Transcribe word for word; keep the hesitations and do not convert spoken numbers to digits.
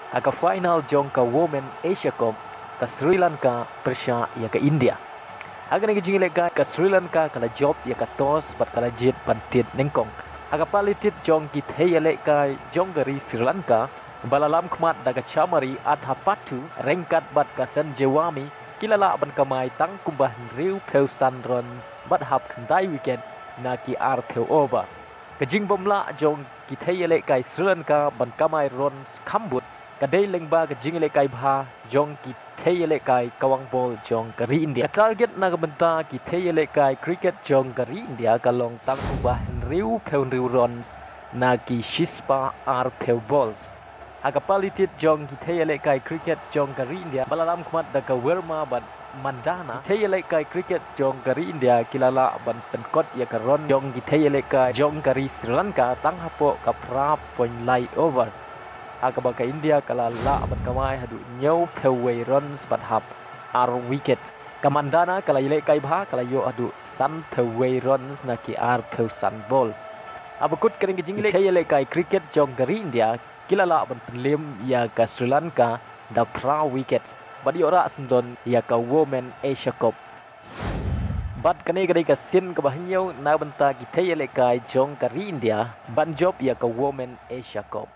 Ha ka final jong ka Women Asia Cup, ka Sri Lanka pyrshah ïa ka India. Ha kane ka jingïalehkai, ka Sri Lanka ka la jop ïa ka toss bad ka la jied ban tied nyngkong. Ha ka pali tied jong ki thei ïalehkai jong ka ri Sri Lanka, ba la lam khmat da ka Chamari Athapaththu ryngkat bad ka Sanjewami, ki la lah ban kamai tang kumba hynriewphew san runs bad hap khyndai wicket na ki arphew over. Ka jingbymlah jong ki thei ïalehkai Sri Lanka ban kamai runs kham bun ka dei lyngba ka jingïalehkai bha jong ki thei ïalehkai kawang bol jong ka ri India. Ka target na ka bynta ki thei ïalehkai cricket jong ka ri India ka long tang kumba hynriewphew hynriew runs na ki shispah arphew balls. Ha ka pali tied jong ki thei ïalehkai cricket jong ka ri India, ba la lam khmat da ka Verma bad Mandhana, ki thei ïalehkai cricket jong ka ri India ki la lah ban pynkut ïa ka run jong ki thei ïalehkai jong ka ri Sri Lanka tang hapoh ka phra point lai over. Ha kaba ka India ka la lah ban kamai haduh hynñiewphew wei runs bad hap ar wicket. Ka Mandhana ka la ïalehkai bha, ka la ïoh haduh sanphew wei runs na ki arphew san ball. Haba kut kane ka jingïalehkai, ki thei ïalehkai cricket jong ka ri India ki la lah ban pynliem ïa ka Sri Lanka da phra wicket bad ïoh rah syndon ïa ka Women Asia Cup. Bad kane ka dei ka sien kaba hynñiew na ka bynta ki thei ïalehkai jong ka ri India ban jop ïa ka Women Asia Cup.